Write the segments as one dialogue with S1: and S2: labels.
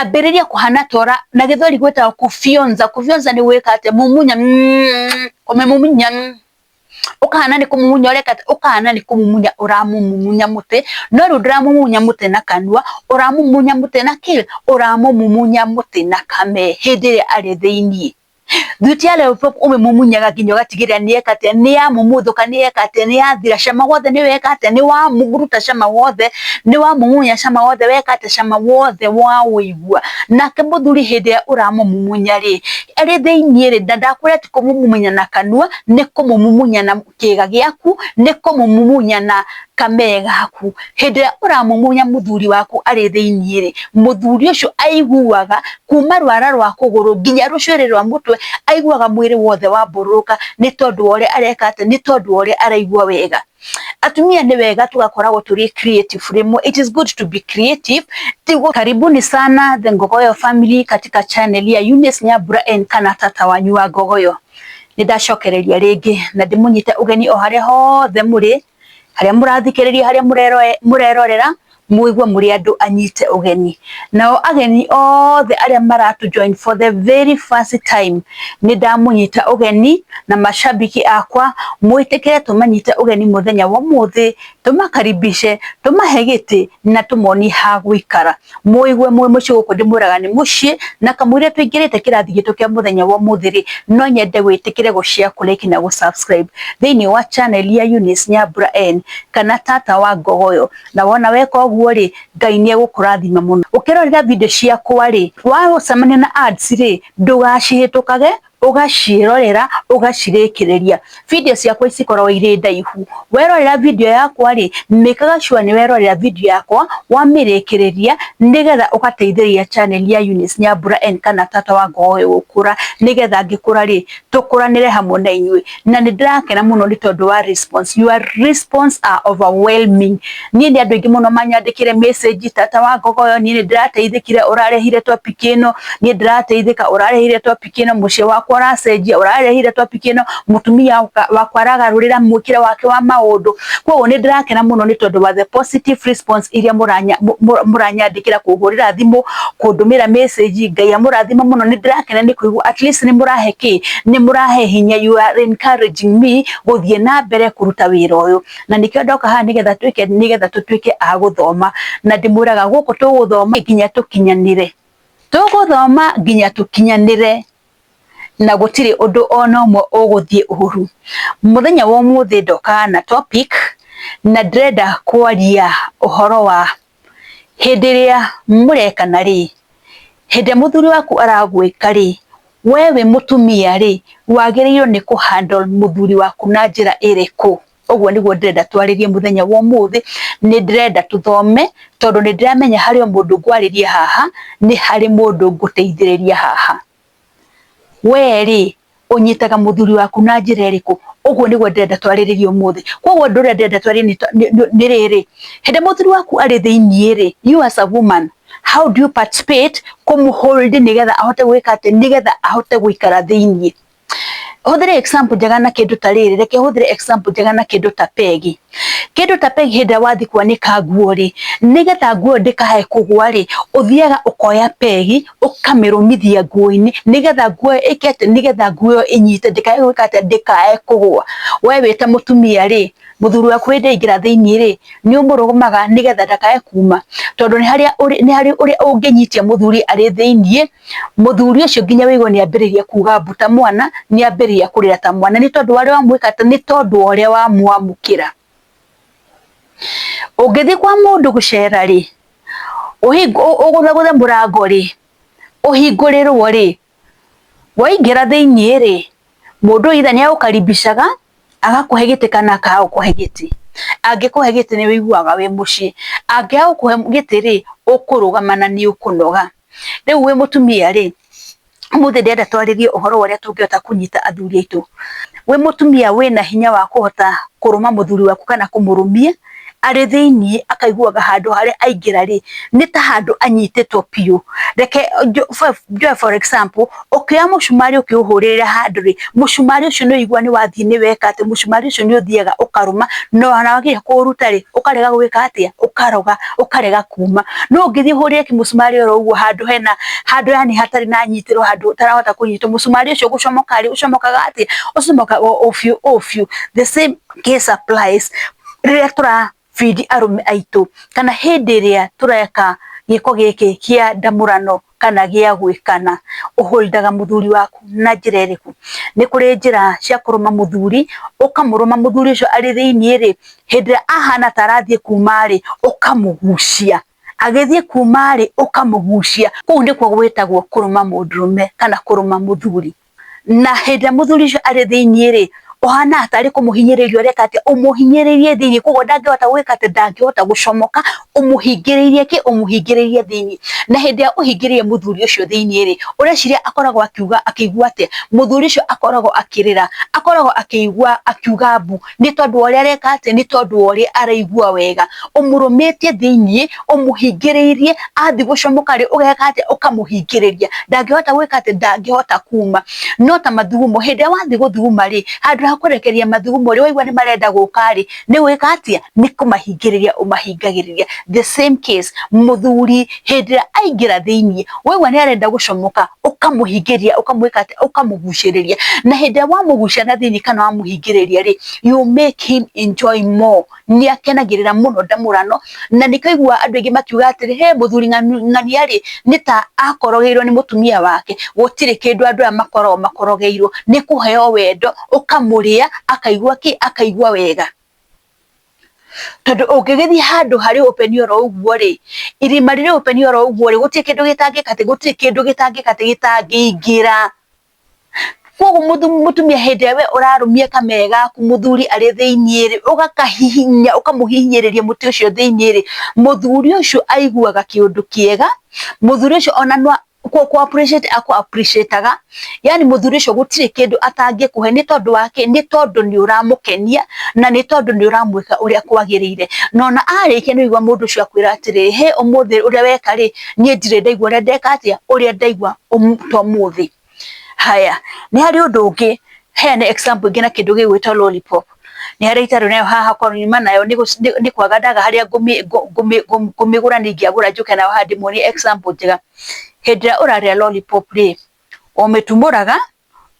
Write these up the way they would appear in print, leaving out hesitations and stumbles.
S1: Ambĩrĩria kũhana tora na gĩthweri gwĩtagwo kufyonza. Kufyonza nĩ gwĩka atĩa? Mumunya, kũmĩmumunya, ũkahana nĩ kũmumunya ũreka atĩa? Ũkahana nĩ kũmumunya ũramũmumunya mũtĩ, no rĩu ndũramumunya mũtĩ na kanua, ũramumunya mũtĩ na kĩ? Ũramũmumunya mũtĩ na kame hĩndĩ ĩrĩa arĩ thĩiniĩ. Thuti ya lollipop ũmĩmumunyaga nginya ũgatigĩrĩra nĩ yeka atĩa, nĩ yamumuthũka, nĩ yeka atĩa, nĩ yathira cama wothe, nĩ weka atĩa, nĩ waruta cama wothe, nĩ wamumunya cama wothe, weka atĩa, cama wothe waũigua. Nake mũthuri hĩndĩ ĩrĩa ũramũmumunya rĩ, arĩ thĩiniĩ rĩ, na ndakwĩra ti kũmũmumunya na kanua, nĩ kũmũmumunya na kĩga gĩaku, nĩ kũmũmumunya na kamee gaku. Hĩndĩ ĩrĩa ũramumunya mũthuri waku arĩ thĩiniĩ rĩ, mũthuri ũcio aiguaga kuma rwara rwa kũgũrũ nginya rũcuĩrĩ rwa mũtwe, aiguaga mwĩrĩ wothe wambũrũrũka nĩ tondũ wa ũrĩa areka atĩa, nĩ tondũ wa ũrĩa araigua wega. Atumia nĩ wega tũgakoragwo tũrĩ creative rĩmwe, it is good to be creative. Tiguo, karibuni sana the Ngogoyo family katika channel ya Eunice Nyambura N kana tata wanyu wa Ngogoyo. Nĩ ndacokereria rĩngĩ na ndĩmũnyite ũgeni o harĩa hothe mũrĩ, harĩa mũrathikĩrĩria, harĩa mũrerorera, mũigue mũrĩ andũ anyite ũgeni. Nao ageni othe arĩa maratũ join for the very first time, nĩ ndamũnyita ũgeni na mashabiki akwa, mwĩtĩkĩre tũmanyite ũgeni mũthenya wa ũmũthĩ, tũmakaribishe, tũmahe gĩtĩ na tũmonie ha gũikara. Mũigue mwĩ mũciĩ, gũkũ ndĩmwĩraga nĩ mũciĩ, na kamũira tũingĩrĩte kĩrathi gitũ kĩa mũthenya wa ũmũthĩ rĩ, no nyende wĩtĩkĩre gũ share, kũ like na gũ subscribe thĩinĩ wa channel ya Eunice Nyambura N kana tata wa Ngogoyo. Na wona weka ũguo rĩ, Ngai nĩ egũkũrathima mũno. Ũkĩrorera video ciakwa rĩ, wacemania na ads rĩ, ndũgacihĩtũkage, ũgaciĩrorera ũgacirĩkĩrĩria. Video ciakwa cikoragwo irĩ ndaihu. Werorera video yakwa rĩ, mĩkaga sure nĩ werorera video yakwa wamĩrĩkĩrĩria, nĩgetha ũgateithĩrĩria channel ya Eunice Nyambura N kana tata wa Ngogoyo gũkũra, nĩgetha ngĩkũra rĩ, tũkũranĩre hamwe na inyuĩ. Na nĩ ndĩrakena mũno nĩ tondũ wa response. Your response are overwhelming. Niĩ nĩ andũ aingĩ mũno manyandĩkĩre message, "Tata wa Ngogoyo, niĩ nĩ ndĩrateithĩkire ũrarehire topic ĩno, niĩ ndĩrateithĩka ũrarehire topic ĩno, mũciĩ wakwa ũracenjia ũrarehire topic ĩno, mũtumia wakwa aragarũrĩra mwĩkĩre wake wa maũndũ." Koguo nĩ ndĩrakena mũno nĩ tondũ wa the positive response iria mũranyandĩkĩra, kũhũrĩra thimũ, kũndũmĩra message. Ngai amũrathime mũno. Nĩ ndĩrakena nĩ kũigua at least nĩ mũrahe kĩ, nĩ mũrahe hinya, you are encouraging me gũthiĩ na mbere kũruta wĩra ũyũ. Na nĩkĩo ndoka haha, nĩgetha twĩke, nĩgetha tũtuĩke a gũthoma. Na ndĩmwĩraga gũkũ tũgũthoma nginya tũkinyanĩre, tũgũthoma nginya tũkinyanĩre, na gũtirĩ ũndũ ona ũmwe ũgũthiĩ ũru. Mũthenya wa ũmũthĩ ndoka na topic, na ndĩrenda kwaria ũhoro wa hĩndĩ ĩrĩa mũrekana rĩ, hĩndĩ ĩrĩa mũthuri waku aragwĩka rĩ, we wĩ mũtumia rĩ, wagĩrĩirwo nĩ kũ handle mũthuri waku na njĩra ĩrĩkũ? Ũguo nĩguo ndĩrenda twarĩrie mũthenya wa ũmũthĩ. Nĩ ndĩrenda tũthome, tondũ nĩ ndĩramenya harĩ o mũndũ ngwarĩria haha, nĩ harĩ mũndũ ngũteithĩrĩria haha. We rĩ, ũnyitaga mũthuri waku na njĩra ĩrĩkũ? Ũguo nĩguo ndĩrenda twarĩrĩrie ũmũthĩ. Koguo ũndũ ũrĩa ndĩrenda twarĩrie nĩ rĩrĩ: hĩndĩ mũthuri waku arĩ thĩiniĩ rĩ, you as a woman, how do you participate kũmũhold nĩgetha ahote gwĩka atĩ, nĩgetha ahote gũikara thĩiniĩ? Hũthĩre example njega na kĩndũ ta rĩrĩ, reke hũthĩre example njega na kĩndũ ta pegi. Kĩndũ ta pegi, hĩndĩ ĩrĩa wathiĩ kwanĩka nguo rĩ, nĩgetha nguo ndĩkae kũgwa rĩ, ũthiaga ũkoya pegi ũkamĩrũmithia nguo-inĩ, nĩgetha nguo ĩyo ĩke atĩ, nĩgetha nguo ĩyo ĩnyite, ndĩkae gwĩka atĩ, ndĩkae kũgwa. We wĩ ta mũtumia rĩ, mũthuri waku hĩndĩ aingĩra thĩiniĩ rĩ, nĩ ũmũrũmaga nĩgetha ndakae kuma? Tondũ nĩ harĩa nĩ harĩ ũrĩa ũngĩnyitia mũthuri arĩ thĩiniĩ, mũthuri ũcio nginya wĩigue nĩ ambĩrĩria kuga mbu ta mwana, nĩ ambĩrĩria kũrĩra ta mwana, nĩ tondũ wa ũrĩa wamwĩka, nĩ tondũ wa ũrĩa wamwamũkĩra. Ũngĩthiĩ kwa mũndũ gũcera rĩ, ũgũthagũthe mũrango rĩ, ũhingũrĩrwo rĩ, waingĩra thĩiniĩ rĩ, mũndũ either nĩ agũkaribishaga agakũhe gĩtĩ kana akaga gũkũhe gĩtĩ. Angĩkũhe gĩtĩ, nĩ wĩiguaga wĩ mũciĩ. Angĩaga gũkũhe gĩtĩ rĩ, ũkũrũgama na nĩ ũkũnoga. Rĩu wĩ mũtumia rĩ, ũmũthĩ ndĩrenda twarĩrie ũhoro wa ũrĩa tũngĩhota kũnyita athuri aitũ. Wĩ mũtumia wĩna hinya wa kũhota kũrũma mũthuri waku kana kũmũrũmia Arĩ thĩiniĩ akaiguaga handũ harĩa aingĩra rĩ, nĩ ta handũ anyitĩtwo biũ. Reke njoe for example, ũkĩoya mũcumarĩ ũkĩũhũrĩrĩra handũ rĩ, mũcumarĩ ũcio nĩ ũigua nĩ wathiĩ nĩ weka atĩ, mũcumarĩ ũcio nĩ ũthiaga ũkarũma, na ona wageria kũũruta rĩ, ũkarega gwĩka atĩa, ũkaroga, ũkarega kuma. No ũngĩthiĩ ũhũrĩre kĩmũcumarĩ oro ũguo handũ hena, handũ yani hatarĩ na nyitĩro, handũ ũtarahota kũnyitwo, mũcumarĩ ũcio gũcomoka rĩ, ũcomokaga atĩa, ũcomokaga o biũ o biũ. The same case applies rĩrĩa tũra feed arũme aitũ, kana hĩndĩ ĩrĩa tũreka gĩko gĩkĩ kĩa ndamũrano kana gĩa gwĩkana, ũholdaga mũthuri waku na njĩra ĩrĩkũ? Nĩ kũrĩ njĩra cia kũrũma mũthuri, ũkamũrũma mũthuri ũcio arĩ thĩiniĩ rĩ, hĩndĩ ĩrĩa ahana ta arathiĩ kuma rĩ, ũkamũgucia, agĩthiĩ kuma rĩ, ũkamũgucia. Kũu nĩkuo gwĩtagwo kũrũma mũndũrũme kana kũrũma mũthuri. Na hĩndĩ ĩrĩa mũthuri ũcio arĩ thĩiniĩ rĩ, ũhanaga tarĩ kũmũhinyĩrĩria ũreka atĩa, ũmũhinyĩrĩirie thĩiniĩ, koguo ndangĩhota gwĩka atĩ, ndangĩhota gũcomoka, ũmũhingĩrĩirie kĩ, ũmũhingĩrĩirie thĩiniĩ. Na hĩndĩ ĩrĩa ũhingĩrĩirie mũthuri ũcio thĩiniĩ rĩ, ũreciria akoragwo akiuga akĩigua atĩa? Mũthuri ũcio akoragwo akĩrĩra, akoragwo akĩigua akiuga mbu, nĩ tondũ wa ũrĩa areka atĩa, nĩ tondũ wa ũrĩa araigua wega. Ũmũrũmĩtie thĩiniĩ, ũmũhingĩrĩirie, athiĩ gũcomoka rĩ, ũgeka atĩa, ũkamũhingĩrĩria, ndangĩhota gwĩka atĩ, ndangĩhota kuma. No ta mathugumo, hĩndĩ ĩrĩa wathiĩ gũthuguma rĩ, handũ ha kũrekereria mathugumo rĩ, waigua nĩ marenda gũka rĩ, nĩ gwĩka atĩa, nĩ kũmahingĩrĩria ũmahingagĩrĩria. The same case, mũthuri hĩndĩ ĩrĩa aingĩra thĩiniĩ, waigua nĩ arenda gũcomoka, ũkamũhingĩrĩria, ũkamwĩka atĩa, ũkamũgucĩrĩria. Na hĩndĩ ĩrĩa wamũgucia na thĩiniĩ kana wamũhingĩrĩria rĩ, you make him enjoy more, nĩ akenagĩrĩra mũno ndamũrano, na nĩkĩo ũiguaga andũ aingĩ makiuga atĩrĩ, he mũthuri ng'ania rĩ, nĩ ta akorogeirwo nĩ mũtumia wake. Gũtirĩ kĩndũ andũ aya makoragwo makorogeirwo, nĩ kũheo wendo, ũkamũrĩa, akaigua kĩ, akaigua wega. Tondũ ũngĩgĩthiĩ handũ harĩ open oro ũguo rĩ, irima rĩrĩ open oro ũguo rĩ, gũtirĩ kĩndũ gĩtangĩka atĩ, gũtirĩ kĩndũ gĩtangĩka atĩ gĩtangĩingĩra. Koguo mũtumia hĩndĩ ĩrĩa we ũrarũmia kamee gaku mũthuri arĩ thĩiniĩ rĩ, ũgakahihinya, ũkamũhihinyĩrĩria mũtĩ ũcio thĩiniĩ rĩ, mũthuri ũcio aiguaga kĩũndũ kĩega, mũthuri ũcio ona no kũ appreciate akũ appreciate-aga, yani mũthuri ũcio gũtirĩ kĩndũ atangĩkũhe nĩ tondũ wa kĩ, nĩ tondũ nĩ ũramũkenia na nĩ tondũ nĩ ũramwĩka ũrĩa kwagĩrĩire. Na ona arĩkia nĩ ũigua mũndũ ũcio akwĩra atĩrĩrĩ, hĩ ũmũthĩ ũrĩa weka rĩ, niĩ ndirĩ ndaigua ũrĩa ndeka atĩa, ũrĩa ndaigua ta ũmũthĩ. Haya, nĩ harĩ ũndũ ũngĩ, heane example ĩngĩ na kĩndũ gĩgwĩtwo lollipop. Nĩ harĩ itarĩ nayo haha korwo nyuma nayo nĩ kwaga ndaga harĩa ngũmĩgũra, nĩ ingĩagũra njũke nayo haha ndĩmuonie example njega. Hĩndĩ ĩrĩa ũrarĩa lollipop rĩ, ũmĩtumũraga,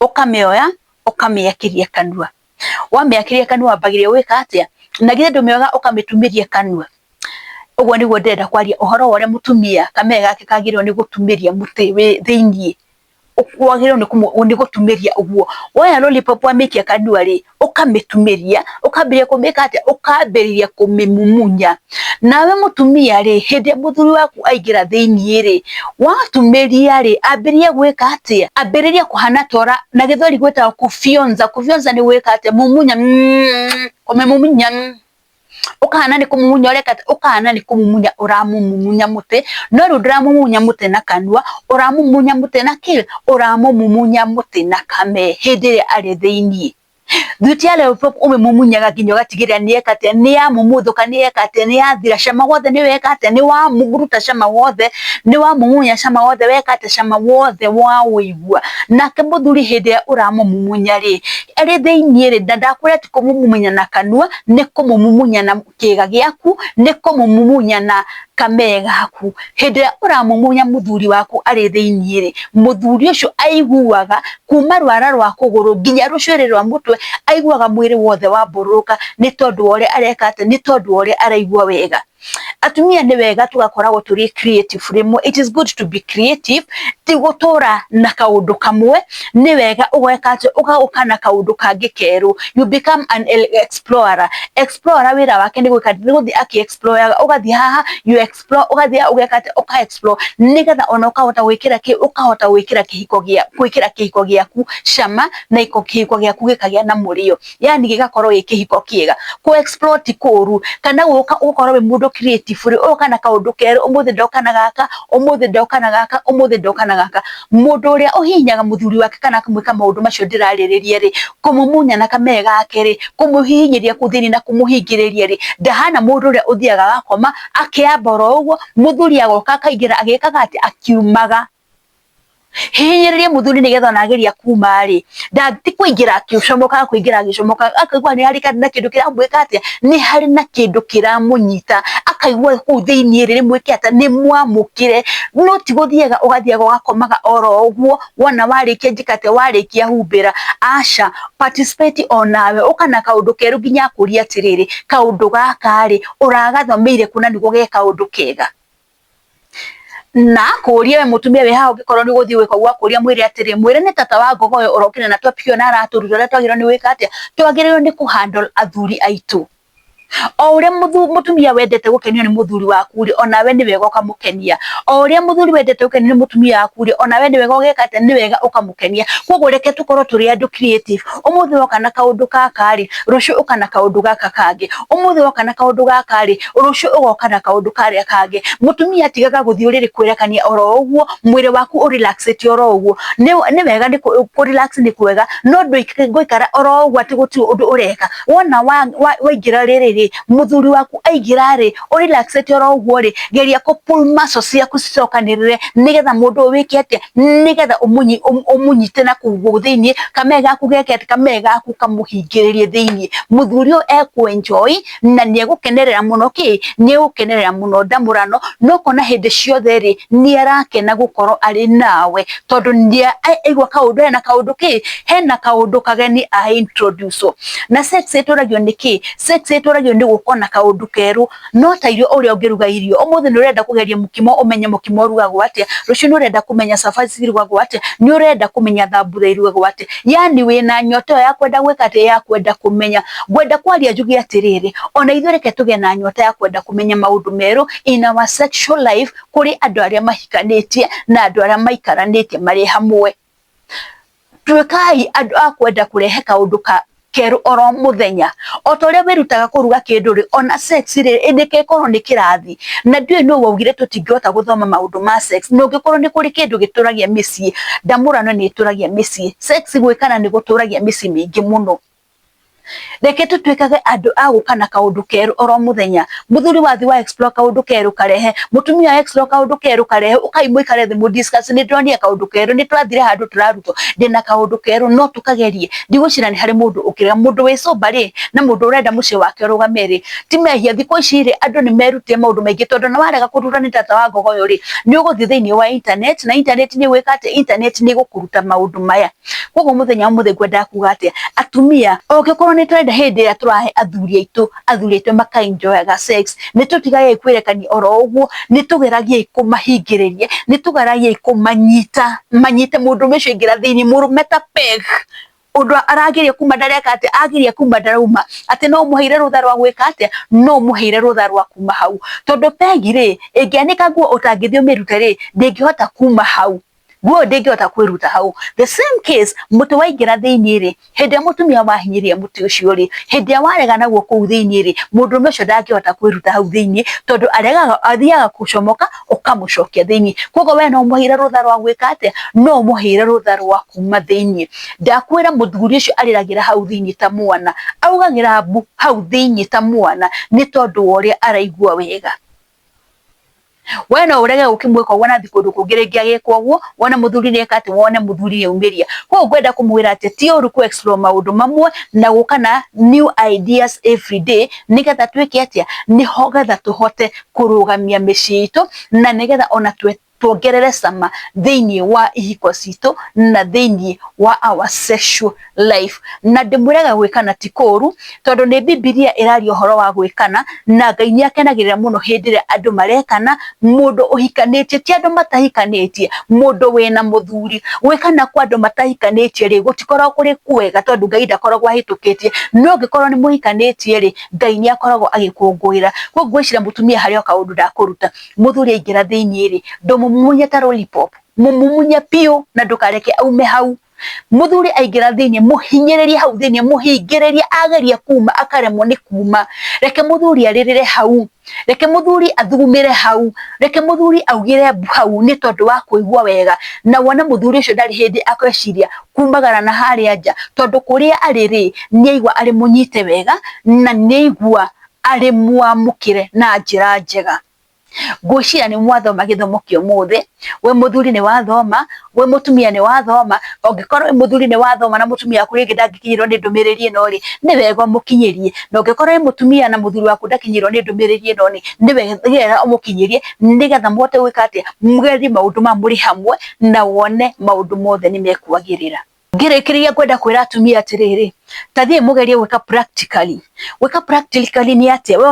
S1: ũkamĩoya, ũkamĩakĩria kanua. Wamĩakĩria kanua wambagĩrĩria gwĩka atĩa? Na githĩ ndũmĩoyaga ũkamĩtumĩria kanua? Ũguo nĩguo ndĩrenda kwaria ũhoro wa ũrĩa mũtumia kamee gake kagĩrĩirwo nĩ gũtumĩria mũtĩ wĩ thĩiniĩ. Wagĩrĩirwo nĩ gũtumĩria ũguo. Woya lollipop wamĩikia kanua rĩ, ũkamĩtumĩria, ũkambĩrĩria kũmĩka atĩa, ũkambĩrĩria kũmĩmumunya. Nawe mũtumia rĩ, hĩndĩ ĩrĩa mũthuri waku aingĩra thĩiniĩ rĩ, watumĩria rĩ, ambĩrĩria gwĩka atĩa, ambĩrĩria kũhana ta na gĩthweri gwĩtagwo kufyonza. Kufyonza nĩ gwĩka atĩa, mumunya, kũmĩmumunya, ũkahana nĩ kũmumunya ũreka atĩa, ũkahana nĩ kũmumunya ũramũmumunya mũtĩ, no rĩu ndũramumunya mũtĩ na kanua, ũramumunya mũtĩ na kĩ, ũramũmumunya mũtĩ na kamee hĩndĩ ĩrĩa arĩ thĩiniĩ. Thuti ya lollipop ũmĩmumunyaga nginya ũgatigĩrĩra nĩ yeka atĩa, nĩ yamumuthũka, nĩ yeka atĩa, nĩ yathira, cama wothe nĩ weka atĩa, nĩ waruta cama wothe, nĩ wamumunya cama wothe, weka atĩa, cama wothe waũigua. Nake mũthuri hĩndĩ ĩrĩa ũramũmumunya rĩ, arĩ thĩiniĩ rĩ, na ndakwĩra ti kũmũmumunya na kanua, nĩ kũmũmumunya na kĩga gĩaku, nĩ kũmũmumunya na kamee gaku. Hĩndĩ ĩrĩa ũramumunya mũthuri waku arĩ thĩiniĩ rĩ, mũthuri ũcio aiguaga kuma rwara rwa kũgũrũ nginya rũcuĩrĩ rwa mũtwe, aiguaga mwĩrĩ wothe wambũrũrũka nĩ tondũ wa ũrĩa areka atĩa, nĩ tondũ wa ũrĩa araigua wega. Atumia nĩ wega tũgakoragwo tũrĩ creative rĩmwe, it is good to be creative, ti gũtũra na kaũndũ kamwe, nĩ wega ũgeka atĩ, ũgoka na kaũndũ kangĩ kerũ, you become an explorer. Explorer wĩra wake nĩ gwĩka, nĩ gũthiĩ akĩ explore, ũgathiĩ haha you explore, ũgathiĩ haha ũgeka atĩ, ũka explore, nĩgetha ona ũkahota gwĩkĩra kĩ, ũkahota gwĩkĩra kĩhiko gĩa, gwĩkĩra kĩhiko gĩaku cama, na kĩhiko gĩaku gĩkagĩa na mũrĩo, yani gĩgakorwo gĩ kĩhiko kĩega. Kũ explore ti kũru, kana gũka gũkorwo wĩ mũndũ Andũ creative rĩ, ũgoka na kaũndũ kerũ, ũmũthĩ ndoka na gaka, ũmũthĩ ndoka na gaka, ũmũthĩ ndoka na gaka. Mũndũ ũrĩa ũhihinyaga mũthuri wake kana akamwĩka maũndũ macio ndĩrarĩrĩria rĩ, kũmumunya na kamee gake rĩ, kũmũhihinyĩria kũu thĩinĩ na kũmũhingĩrĩria rĩ, ndahana mũndũ ũrĩa ũthiaga agakoma akĩamba oro ũguo, mũthuri agoka akaingĩra agĩkaga atĩ akiumaga. Hihinyĩrĩria mũthuri nĩgetha ona ageria kuma rĩ, ti kũingĩra akĩcomokaga, kũingĩra agĩcomokaga, akaigua nĩ harĩ na kĩndũ kĩramwĩka atĩa, nĩ harĩ na kĩndũ kĩramũnyita, akaigua kũu thĩinĩ rĩ, nĩ mwĩke atĩa, nĩ mwamũkĩre. No ti gũthiaga ũgathiaga ũgakomaga oro ũguo, wona warĩkia njĩka atĩa, warĩkia humbĩra, aca, participate onawe, ũka na kaũndũ kerũ nginya akũrie atĩrĩrĩ, kaũndũ gaka rĩ, ũragathomeire kũ na nĩguo ge kaũndũ kega. Na akũrie we mũtumia wĩ haha ũngĩkorwo nĩ ũgũthiĩ gwĩka ũguo, akũria mwĩre atĩrĩ, mwĩre nĩ tata wa ngogoyo ũrokire na topic ĩyo na aratũruta ũrĩa twagĩrĩirwo nĩ gwĩka atĩa, twagĩrĩirwo nĩ kũ handle athuri aitũ. O ũrĩa mũtumia wendete gũkenio nĩ mũthuri waku rĩ, onawe nĩ wega ũkamũkenia. O ũrĩa mũthuri wendete gũkenio nĩ mũtumia waku rĩ, onawe nĩ wega ũgeka atĩa, nĩ wega ũkamũkenia. Koguo reke tũkorwo tũrĩ andũ creative. Ũmũthĩ woka na kaũndũ gaka rĩ, rũciũ ũka na kaũndũ gaka kangĩ. Ũmũthĩ woka na kaũndũ gaka rĩ, rũciũ ũgoka na kaũndũ karĩa kangĩ. Mũtumia tigaga gũthiĩ ũrĩrĩ kwĩrekania oro ũguo, mwĩrĩ waku ũrelaxĩte oro ũguo. Nĩ wega nĩ kũ relax nĩ kwega, no ndũngĩikara oro ũguo atĩ gũtirĩ ũndũ ũreka. Wona waingĩra rĩrĩ rĩ, mũthuri waku aingĩra rĩ, ũrelaxĩte oro ũguo rĩ, geria kũ pull muscles ciaku cicokanĩrĩre nĩgetha mũndũ ũyũ wĩke atĩa, nĩgetha ũmũnyite na kũu thĩinĩ, kamee gaku geke atĩa, kamee gaku kamũhingĩrĩrie thĩinĩ. Mũthuri ũyũ ekũ enjoy na nĩ egũkenerera mũno kĩ, nĩ egũkenerera mũno ndamũrano, na ũkona hĩndĩ ciothe rĩ, nĩ arakena gũkorwo arĩ nawe, tondũ nĩ aigua kaũndũ hena kaũndũ kĩ, hena kaũndũ kageni a introduce. Na sex ĩtũragio nĩ kĩ? Sex ĩtũragio nĩ gũka na kaũndũ kerũ, no ta irio ũrĩa ũngĩruga irio. Ũmũthĩ nĩ ũrenda kũgeria mũkimo ũmenye mũkimo ũrugagwo atĩa, rũciũ nĩ ũrenda kũmenya cabaci irugagwo atĩa, nĩ ũrenda kũmenya thambutha irugagwo atĩa. Yani wĩna nyota ĩyo ya kwenda gwĩka atĩa, ya kwenda kũmenya. Ngwenda kwaria njuge atĩrĩrĩ, ona ithuĩ reke tũgĩe na nyota ya kwenda kũmenya maũndũ merũ in our sexual life kũrĩ andũ arĩa mahikanĩtie na andũ arĩa maikaranĩtie marĩ hamwe. Tuĩkai andũ a kwenda kũrehe kaũndũ ka kerũ oro mũthenya. O ta ũrĩa wĩrutaga kũruga kĩndũ rĩ, ona sex rĩ, nĩgĩkorwo nĩ kĩrathi. Na ndiũĩ nũ waugire tũtingĩhota gũthoma maũndũ ma sex. Na ũngĩkorwo nĩ kũrĩ kĩndũ gĩtũragia mĩciĩ, ndamũrano nĩ ĩtũragia mĩciĩ. Sex gwĩkana nĩ gũtũragia mĩciĩ mĩingĩ mũno. Reke tũtuĩkage andũ a gũka na kaũndũ kerũ oro mũthenya. Mũthuri wathiĩ wa explore kaũndũ kerũ karehe, mũtumia wa explore kaũndũ kerũ karehe, ũkai mũikare thĩ mũ discuss, nĩ ndĩronire kaũndũ kerũ, nĩ tũrathire handũ tũrarutwo, ndĩna kaũndũ kerũ no tũkagerie. Ndigwĩciria nĩ harĩ mũndũ ũkĩrega. Mũndũ wĩ sober rĩ, na mũndũ ũrenda mũciĩ wake ũrũgame rĩ, ti mehia. Thikũ ici rĩ, andũ nĩ merutire maũndũ maingĩ tondũ ona warega kũrutwo nĩ tata wa ngogoyo rĩ, nĩ ũgũthiĩ thĩinĩ wa internet, na internet nĩ ĩgwĩka atĩa, internet nĩ ĩgũkũruta maũndũ maya. Koguo mũthenya wa ũmũthĩ ngwendaga kuga atĩa, atumia ũngĩkorwo nĩ tũrenda hĩndĩ ĩrĩa tũrahe athuri aitũ maka enjoyaga sex, nĩ tũtigagei kwĩrekania oro ũguo, nĩ tũgeragiei kũmahingĩrĩria, nĩ tũgeragiei kũmanyita, manyite mũndũ ũcio aingĩra thĩinĩ, mũrũme ta peg, ũndũ arageria kuma ndareka atĩa, ageria kuma ndarauma, atĩ no ũmũheire rũtha rwa gwĩka atĩa, no ũmũheire rũtha rwa kuma hau. Tondũ peg rĩ, ĩngĩanĩka nguo ũtangĩthiĩ ũmĩrute rĩ, ndĩngĩhota kuma hau. Nguo ndĩngĩhota kwĩruta hau. The same case, mũtĩ waingĩra thĩinĩ rĩ, hĩndĩ ĩrĩa mũtumia wahinyĩrĩria mũtĩ ũcio rĩ, hĩndĩ ĩrĩa warega naguo kũu thĩinĩ rĩ, mũndũrũme ũcio ndangĩhota kwĩruta hau thĩinĩ, tondũ aregaga, athiaga gũcomoka ũkamũcokia thĩinĩ. Koguo we no ũmũheire rũtha rwa gwĩka atĩa, no ũmũheire rũtha rwa kuma thĩinĩ. Ndakwĩra mũthuri ũcio arĩragĩra hau thĩinĩ ta mwana, augagĩra mbu hau thĩinĩ ta mwana, nĩ tondũ wa ũrĩa araigua wega. We no ũrege gũkĩmwĩka ũguo na thiĩ kũndũ kũngĩ rĩngĩ agĩkwo ũguo, wone mũthuri nĩ eka atĩ, wone mũthuri nĩ aumĩria. Koguo ngwenda kũmwĩra atĩ ti ũru kũ explore maũndũ mamwe na gũka na new ideas every day, nĩgetha twĩke atĩa, nĩgetha tũhote kũrũgamia mĩciĩ itũ, na nĩgetha ona tuongerere cama thĩinĩ wa ihiko citũ na thĩinĩ wa our sexual life. Na ndĩmwĩraga gwĩkana ti kũũru, tondũ nĩ Bibilia ĩraria ũhoro wa gwĩkana, na Ngai nĩ akenagĩrĩra mũno hĩndĩ ĩrĩa andũ marekana, mũndũ ũhikanĩtie, ti andũ matahikanĩtie, mũndũ wĩna mũthuri. Gwĩkana kwa andũ matahikanĩtie rĩ, gũtikoragwo kũrĩ kwega tondũ Ngai ndakoragwo ahĩtũkĩtie, no ũngĩkorwo nĩ mũhikanĩtie rĩ, Ngai nĩ akoragwo agĩkũngũĩra. Koguo ngwĩciria mũtumia harĩ o kaũndũ ndakũruta, mũthuri aingĩra thĩinĩ rĩ, ndũmũmumunye ta lollipop, mũmumunye biũ na ndũkareke aume hau. Mũthuri aingĩra thĩinĩ, mũhinyĩrĩrie hau thĩinĩ, mũhingĩrĩrie, ageria kuma akaremwo nĩ kuma. Reke mũthuri arĩrĩre hau. Reke mũthuri athugumĩre hau, reke mũthuri augĩre mbu hau nĩ tondũ wa kũigua wega, na wone mũthuri ũcio ndarĩ hĩndĩ akweciria kumagara na harĩa nja, tondũ kũrĩa arĩ rĩ, nĩ aigua arĩ mũnyite wega na nĩ aigua arĩ mwamũkĩre na njĩra njega. Ngwĩciria nĩ mwathoma gĩthomo kĩa ũmũthĩ, we mũthuri nĩ wathoma, we mũtumia nĩ wathoma, ũngĩkorwo wĩ mũthuri nĩ wathoma na mũtumia waku rĩngĩ ndangĩkinyĩrwo nĩ ndũmĩrĩri ĩno rĩ, nĩ wega ũmũkinyĩrie, na ũngĩkorwo wĩ mũtumia na mũthuri waku ndakinyĩirwo nĩ ndũmĩrĩri ĩno rĩ, nĩ wega ũmũkinyĩrie nĩgetha mũhote gwĩka atĩa, mũgerie maũndũ maya mũrĩ hamwe na wone maũndũ mothe nĩ mekwagĩrĩra. Ngĩrĩkĩrĩria ngwenda kwĩra atumia atĩrĩrĩ, ta thiĩ mũgerie gwĩka practically. Gwĩka practically nĩ atĩa? We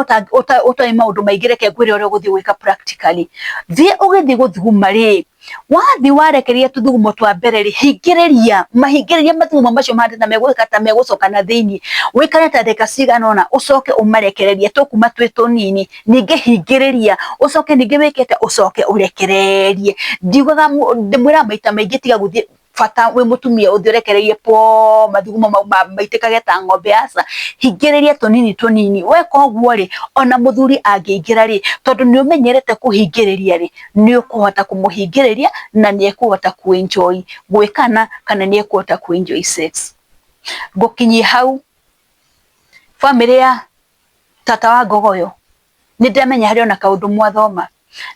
S1: ũtoĩ maũndũ maingĩ reke ngwĩre ũrĩa ũgũthiĩ gwĩka practically. Thiĩ ũgĩthiĩ gũthuguma rĩ, wathiĩ warekereria tũthugumo twa mbere rĩ, hingĩrĩria, mahingĩrĩrie mathugumo macio mahane ta megwĩka ta megũcoka na thĩiniĩ, wĩikare ta ndagĩka cigana ũna ũcoke ũmarekererie tũkuma twĩ tũnini, ningĩ hingĩrĩria, ũcoke ningĩ wĩke atĩa, ũcoke ũrekererie. Ndiugaga, ndĩmwĩraga maita maingĩ tiga gũthiĩ bata wĩ mũtumia ũthiĩ ũrekereirie po mathugumo mau maitĩkage ta ng'ombe, aca, hingĩrĩria tũnini tũnini, weka ũguo rĩ, ona mũthuri angĩingĩra rĩ, tondũ nĩ ũmenyerete kũhingĩrĩria rĩ, nĩ ũkũhota kũmũhingĩrĩria na nĩ ekũhota kũ enjoy gwĩkana kana nĩ ekũhota kũ enjoy sex. Ngũkinyia hau, bamĩrĩ ya tata wa Ngogoyo, nĩ ndĩramenya harĩ ona kaũndũ mwathoma,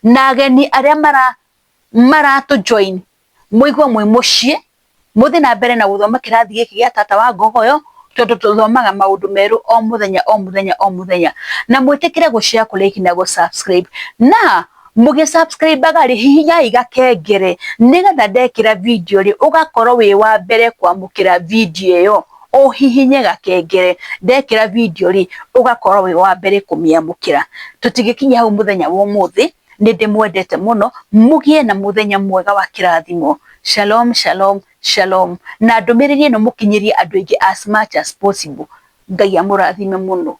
S1: na ageni arĩa maratũ join mũigue mwĩ mũciĩ, mũthiĩ na mbere na gũthoma kĩrathi gĩkĩ gĩa tata wa Ngogoyo, tondũ tũthomaga maũndũ merũ o mũthenya o mũthenya o mũthenya. Na mwĩtĩkĩre gũ share, kũ like na gũ subscribe. Na mũgĩ subscribe aga rĩ, hihinyai gakengere nĩgetha ndekĩra video rĩ, ũgakorwo wĩ wa mbere kwamũkĩra video ĩyo. Ũhihinye gakengere, ndekĩra video rĩ, ũgakorwo wĩ wa mbere kũmĩamũkĩra. Tũtingĩkinya hau mũthenya wa ũmũthĩ, nĩ ndĩmwendete mũno, mũgĩe na mũthenya mwega wa kĩrathimo. Shalom, shalom, shalom. Na ndũmĩrĩri ĩno mũkinyĩrie andũ aingĩ as much as possible. Ngai amũrathime mũno.